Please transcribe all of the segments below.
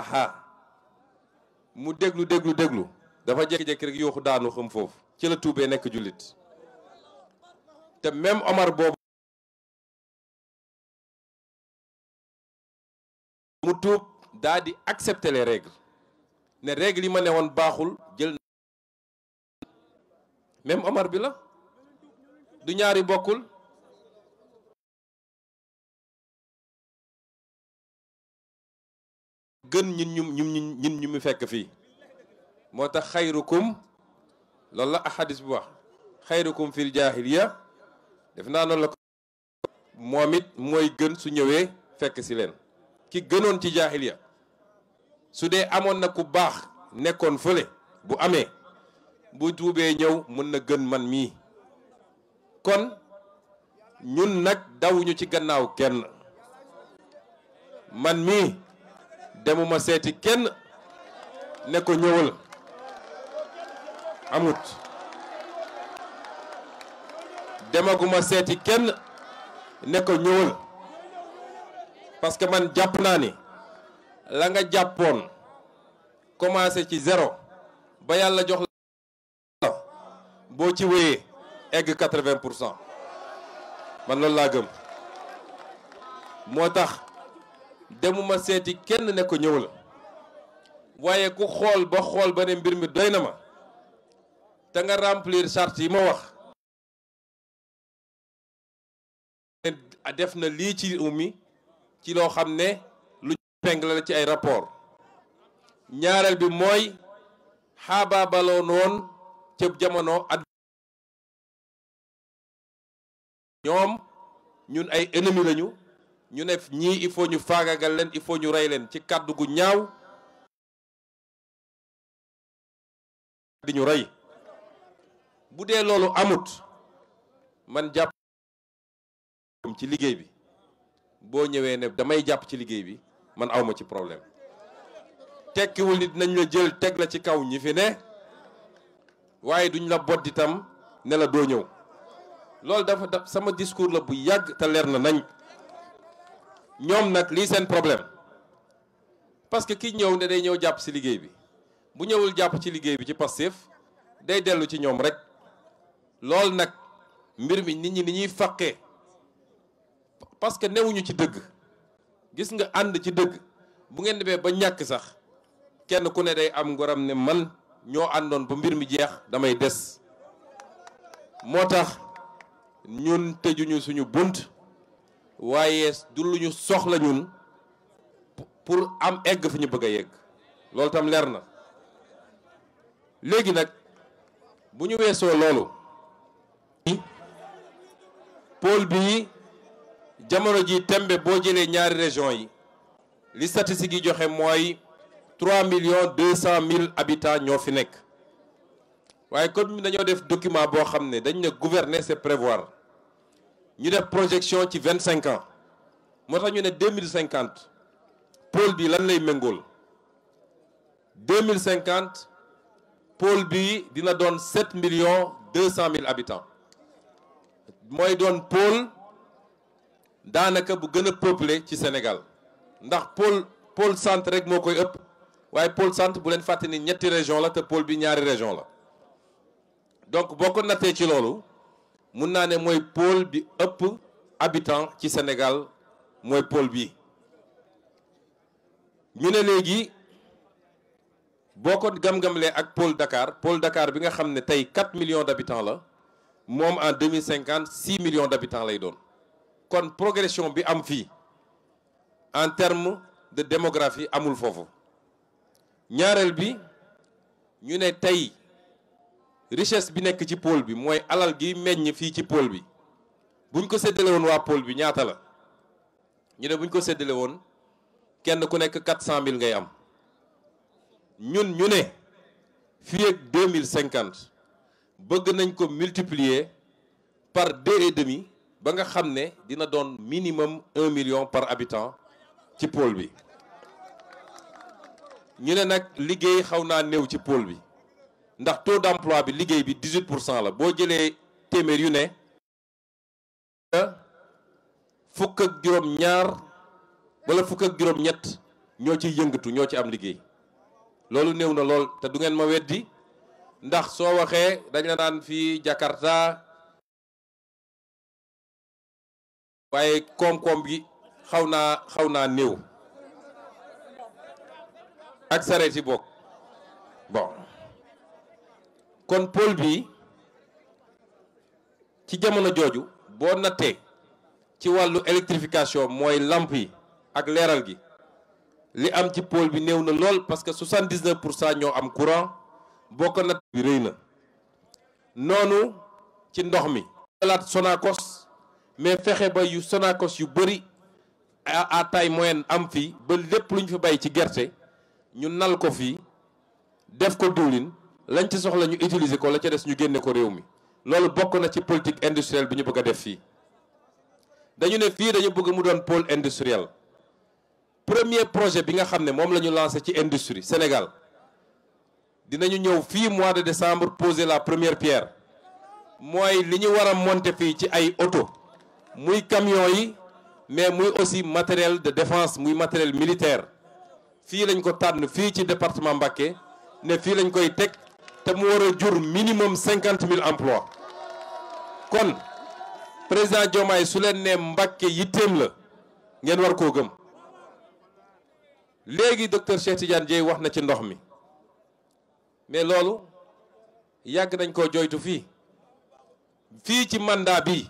aha mu déglu dafa jékki-jékki rek yooxu daanu xam foofu ci la tuubee nekk jullit te même Omar boobu mu tuub daa di accepter les règles ne règles yi ma ne woon baaxul jël même Omar bi la du ñaari bokkul gën ñun ñu mu fekk fii moo tax xayrukum loolu la ahadis bu wax xayrukum fil jaahiliya def naa noonu la ko moom it mooy gën su ñëwee fekk si leen ki gënoon ci jaahiliya su dee amoon na ku baax nekkoon fële bu amee bu tuubee ñëw mën na gën man mii kon ñun nag dawuñu ci gannaaw kenn man mii demuma seeti kenn ne ko ñëwal amut demaguma seeti kenn ne ko ñëwal parce que man jàpp naa ni la nga jàppoon commencé ci zéro ba yàlla jox la boo ci wéyee egg 80% man loolu laa gëm moo tax demuma seeti kenn ne ko ñëwal waaye ku xool ba ne mbir mi doy na ma te nga remplir charte yi ma wax def na lii ci ummi ci loo xam ne lu pengle la ci ay rapport ñaareel bi mooy xaabaabaloon woon ca jamono at ñoom ñun ay ennemi lañu ñu ne ñii il faut ñu faagagal leen il faut ñu rey leen ci kàddu gu ñaaw di ñu rey bu dee loolu amut man jàpp ci liggéey bi boo ñëwee ne damay jàpp ci liggéey bi man awma ci problème tekkiwul nit nañ la jël teg la ci kaw ñi fi ne waaye duñ la bodd itam ne la doo ñëw loolu dafa sama discours la bu yàgg te leer na nañ ñoom nag lii seen problème parce que ki ñëw ne day ñëw jàpp ci liggéey bi bu ñëwul jàpp ci liggéey bi ci Pastef day dellu ci ñoom rek loolu nag mbir mi nit ñi ni ñuy faqee parce que newuñu ci dëgg gis nga ànd ci dëgg bu ngeen demee ba ñàkk sax kenn ku ne day am ngoram ne man ñoo àndoon ba mbir mi jeex damay des moo tax ñun tëjuñu suñu bunt waaye du lu ñu soxla ñun pour am egg fi ñu bëgg a yegg loolu tam leer na léegi nag bu ñu weesoo loolu pôle bi jamono ji tembe boo jëlee ñaari région yi li statistique yi joxe mooy 3,2 millions habitants ñoo fi nekk waaye comme dañoo def document boo xam ne dañ ne gouverner c'est prévoir ñu def projection ci 25 ans moo tax ñu ne 2050 pôle bi lan lay méngool 2050 pôle bi dina doon 7,2 millions habitants mooy doon pôle daanaka bu gën a peuplé ci Sénégal ndax pôle centre rek moo koy ëpp waaye pôle centre bu leen fàtte ni ñetti région la te pôle bi ñaari région la donc boo ko nattee ci loolu mun naa ne mooy pôle bi ëpp habitant ci Sénégal mooy pôle bi ñu ne léegi boo ko gam-gamlee ak pôle Dakar bi nga xam ne tey 4 millions d'habitants la moom en 2050 6 millions d'habitants lay doon kon progression bi am fii en termes de démographie amul foofu ñaareel bi ñu ne tey richesse bi nekk ci pôle bi mooy alal gi meññ fii ci pôle bi buñ ko séddale woon waa pôle bi ñaata la ñu ne buñ ko séddale woon kenn ku nekk 400 000 ngay am ñun ñu ne fii ak 2050 bëgg nañ ko multiplier par 2,5 ba nga xam ne dina doon minimum 1 million par habitant ci pôle bi ñu ne nag liggéey xaw naa néew ci pôle bi ndax taux d'emploi bi liggéey bi 18% la boo jëlee téeméer yu ne fukk ak juróom ñaar wala fukk ak juróom ñett ñoo ciy yëngatu ñoo ci am liggéey loolu néew na lool te du ngeen ma weddi ndax soo waxee dañ la naan fii Jakarta waaye koom-koom gi xaw naa néew ak sareet yi bokk bon kon pôle bi ci jamono jooju boo nattee ci wàllu électrification mooy lamp yi ak leeral gi li am ci pôle bi néew na lool parce que 79% ñoo am courant boo ko natt bi rëy na noonu ci ndox mi laat Sonacos mais fexe ba yu Sonacos yu bëri à taille moyenne am fii ba lépp lu ñu fi bay ci gerte ñu nal ko fii def ko diwlin lañ ci soxla ñu utiliser ko la ca des ñu génne ko réew mi loolu bokk na ci politique industrielle bi ñu bëgg a def fii dañu ne fii dañu bëgg mu doon pôle industriel premier projet bi nga xam ne moom la ñu lancé ci industrie Sénégal dinañu ñëw fii mois de décembre poser la première pierre mooy li ñu war a monter fii ci ay auto muy camion yi mais muy aussi matériel de défense muy matériel militaire fii lañ ko tànn fii ci département Mbacké ne fii lañ koy teg te mu war a jur minimum 50 000 emplois kon président Diomaye su leen ne Mbacké yitteem la ngeen war koo gëm léegi docteur Cheikh Tidiane Dièye wax na ci ndox mi mais loolu yàgg nañ koo joytu fii ci mandat bi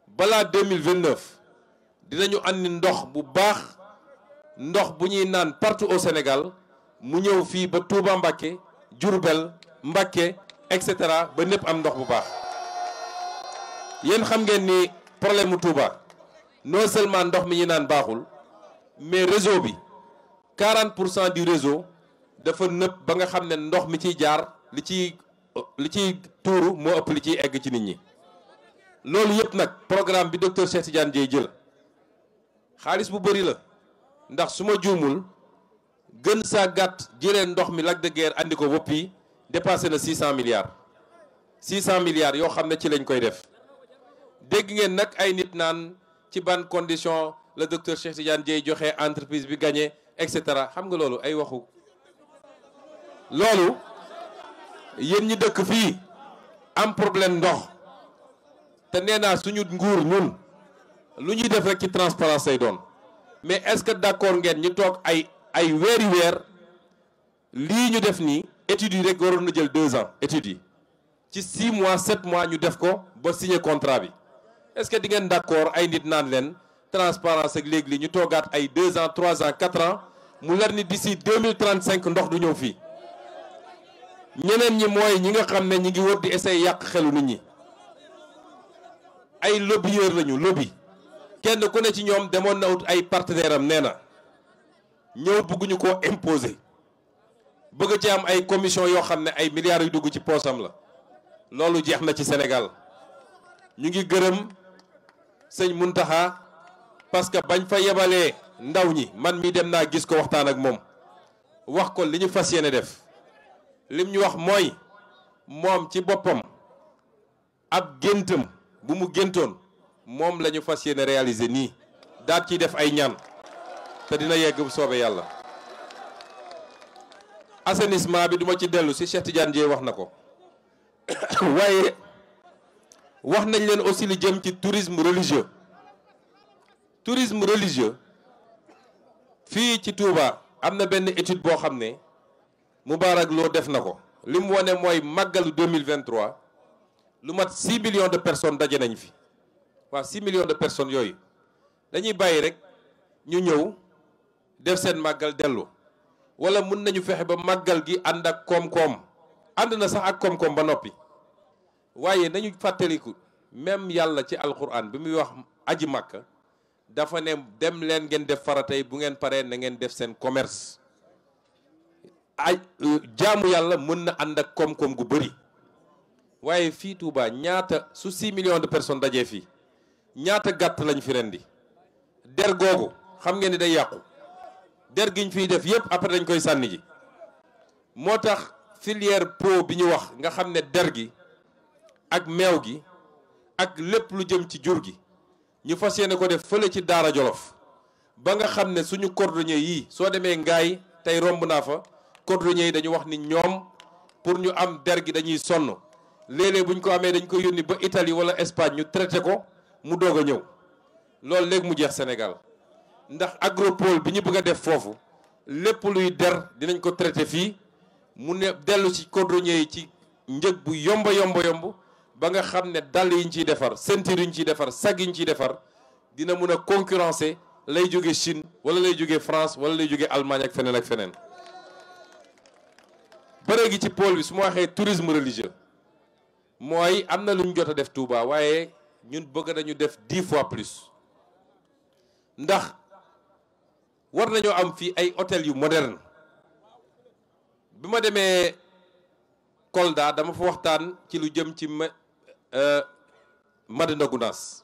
balaa 2029 dinañu andi ndox bu baax ndox bu ñuy naan partout au Sénégal mu ñëw fii ba Touba Mbacké Diourbel Mbacké et cetera ba ñëpp am ndox bu baax yéen xam ngeen ni problème mu Touba non seulement ndox mi ñuy naan baaxul mais réseau bi 40% du réseau dafa nëpp ba nga xam ne ndox mi ciy jaar li ciy tuuru moo ëpp li ciy egg ci nit ñi loolu yëpp nag programme bi docteur Cheikh Tidiane Dièye jël xaalis bu bëri la ndax su ma juumul gën saa gàtt jëlee ndox mi Lac de Guiers andi ko bopp yi dépassé na 600 milliards 600 milliards yoo xam ne ci lañ koy def dégg ngeen nag ay nit naan ci ban condition la docteur Cheikh Tidiane Dièye joxe entreprise bi gagné et cetera xam nga loolu ay waxu loolu yéen ñi dëkk fii am problème ndox te nee naa suñu nguur ñun lu ñuy def rek ci transparence lay doon mais est-ce que d'accord ngeen ñu toog ay weeri weer lii ñu def nii études yi rek waroon na jël 2 ans études yi ci 6 mois 7 mois ñu def ko ba signer contrat bi est-ce que di ngeen d'accord ay nit naan leen transparence ak léegi li ñu toogaat ay 2 ans 3 ans 4 ans mu leer ni d'ici 2035 ndox du ñëw fii ñeneen ñi mooy ñi nga xam ne ñi ngi wër di essayer yàq xelu nit ñi ay lobbyeur lañu lobby kenn ku ne ci ñoom demoon na ut ay partenaire am nee na ñëw bëgguñu koo imposer bëgg ci am ay commission yoo xam ne ay milliards yu dugg ci poosam la loolu jeex na ci Sénégal ñu ngi gërëm sëñ Muntaxa parce que bañ fa yebalee ndaw ñi man mi dem naa gis ko waxtaan ak moom wax ko li ñu fas yéene def lim ñu wax mooy moom ci boppam ab géntam bu mu géntoon moom la ñu fas yéene réaliser nii daat ciy def ay ñaan te dina yegg bu soobee yàlla assainissement bi duma ci dellu si Cheikh Tidiane Dièye wax na ko waaye wax nañ leen aussi li jëm ci tourisme religieux fii ci Touba am na benn étude boo xam ne Moubarak Lo def na ko li mu wane mooy màggalu 2023 lu mat 6 millions de personnes daje nañ fi waaw 6 millions de personnes yooyu dañuy bàyyi rek ñu ñëw def seen màggal dellu wala mun nañu fexe ba màggal gi ànd ak koom-koom ànd na sax ak koom-koom ba noppi waaye nañu fàttaliku même yàlla ci alquran bi muy wax aji màkka dafa ne dem leen ngeen def faratay bu ngeen paree na ngeen def seen commerce ay jaamu yàlla mën na ànd ak koom-koom gu bëri waaye fii Touba ñaata su 6 millions de personnes dajee fii ñaata gàtt lañ fi rendi der googu xam ngeen ni day yàqu der giñ fiy def yépp après dañ koy sànni ji moo tax filière pro bi ñu wax nga xam ne der gi ak meew gi ak lépp lu jëm ci jur gi ñu fas yéene ko def fële ci Daara Jolof ba nga xam ne suñu cordonnier yi soo demee Ngaay tey romb naa fa cordonnier yi dañu wax ni ñoom pour ñu am der gi dañuy sonn léeg-léeg bu ñu ko amee dañ ko yónni ba Italie wala Espagne ñu traité ko mu doog a ñëw loolu léegi mu jeex Sénégal ndax agropole bi ñu bëgg a def foofu lépp luy der dinañ ko traité fii mu ne dellu ci cordonnier yi ci njëg bu yomb ba nga xam ne dàll yi ñu ciy defar ceinture yi ñu ciy defar sag yi ñu ciy defar dina mun a concurrencer lay jóge Chine wala lay jóge France wala lay jóge Allemagne ak feneen bëre gi ci pôle bi su ma waxee tourisme religieux mooy am na lu ñu jot a def Touba waaye ñun bëgg nañu def 10 fois plus ndax war nañoo am fii ay hôtel yu moderne bi ma demee Kolda dama fa waxtaan ci lu jëm ci Madina Gounass